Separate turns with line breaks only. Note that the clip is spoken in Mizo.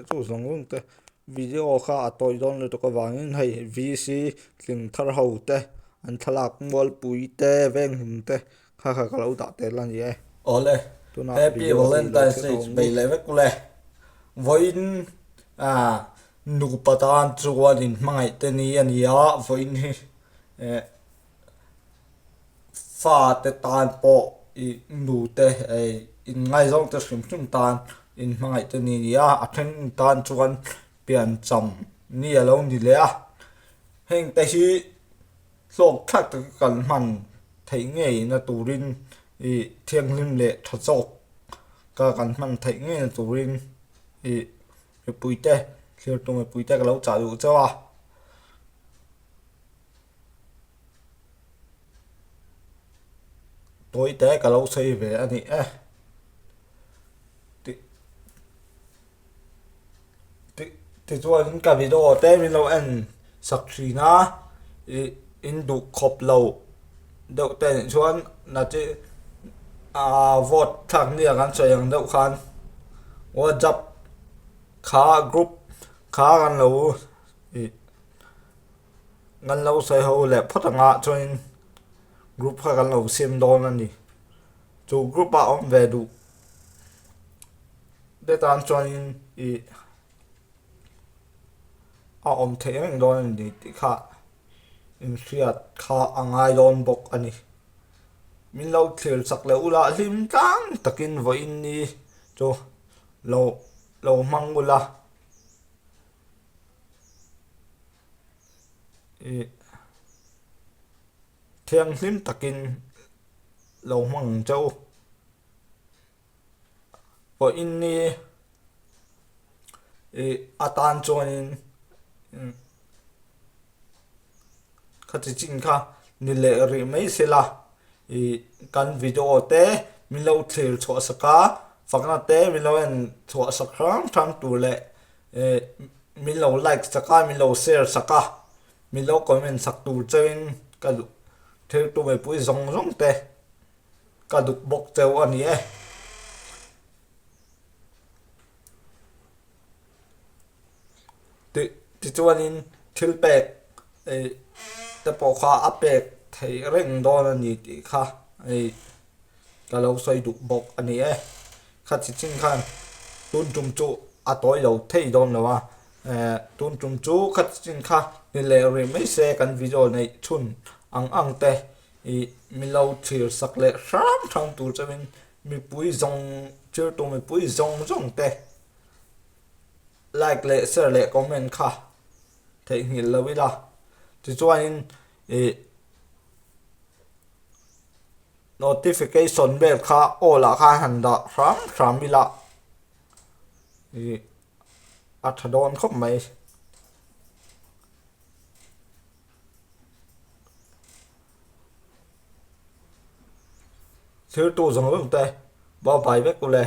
Thirtu zawng zawng te video kha a tawi dawn lutuk avangin hei VC tling thar ho te an thlalak mualpui te venghim te kha kha ka lo dah tel a ni e.
Awle,
Tunah
Happy
video hi lo
Valentine's
thlir
Day
ho ang u.
bei leh vek ule. Vawiin ah nupa tan chuan in hmangaih te ni a ni a, vawiin hi eh fate tan pawh ih nute eh inngaizawng te hrim hrim tan inhmangaih te ni a ni a, a then tan chuan piancham ni a lo ni leh a, heng te hi hlawk thlak taka kan hman theih ngei na turin ih thianghlim leh tha zawk ka kan hman theih ngei na turin ih mipui te thlir tu mipui te ka lo chah duh chauh a. Tawi te ka lo sawi ve a ni e. Ti ti tichuan ka video te min lo en sak thin a ih in duh khawp lo deuh te nih chuan na chi ah vote thlak nia kan sawi ang deuh khan whatsapp kha group kha kan lo ih. Kan lo sawi ho leh phawt ang a chuanin group kha kan lo siam dawn a ni. Chu group ah awm ve duh te tan chuanin ih a awm theih reng dawn a ni tih kha inhriat kha a ngai dawn bawk a ni. Min lo thlir chak leh ula hlim tlang takin vawiin ni chu lo lo hmang ula. Ih thianghlim takin lo hmang ang che u. Pawhin ni ih atan chuanin khati chin kha ni leh rih mai sela ih kan video te min lo thlir chhuah sak a fakna te min lo en chhuah sak hram hram tur leh. Eh min lo like sak a min lo share sak a min lo comment sak tur chauhin ka duh thil tu mipui zawng zawng te ka duh bawk cheu a ni e. Ti tichuanin thil pek eh te pawh kha a pek theih reng dawn a ni tih kha eh. Ka lo sawi duh bawk a ni e. Kha chi chin khan tun tum chu a tawi lo thei dawn lo a, eh tun tum chu kha chi chin kha ni leh rih mai se kan video neih chhun ang ang te ih min lo thlir sak leh hram hram tur chuanin mipui zawng thirtu mipui zawng zawng te like leh share leh comment kha theihnghilh lo ila tichuanin ih. Notification vel kha all ah khan han dah hram hram ila ih a tha dawn khawp mai. Thirtu zawng zawng te bye bye vek ule.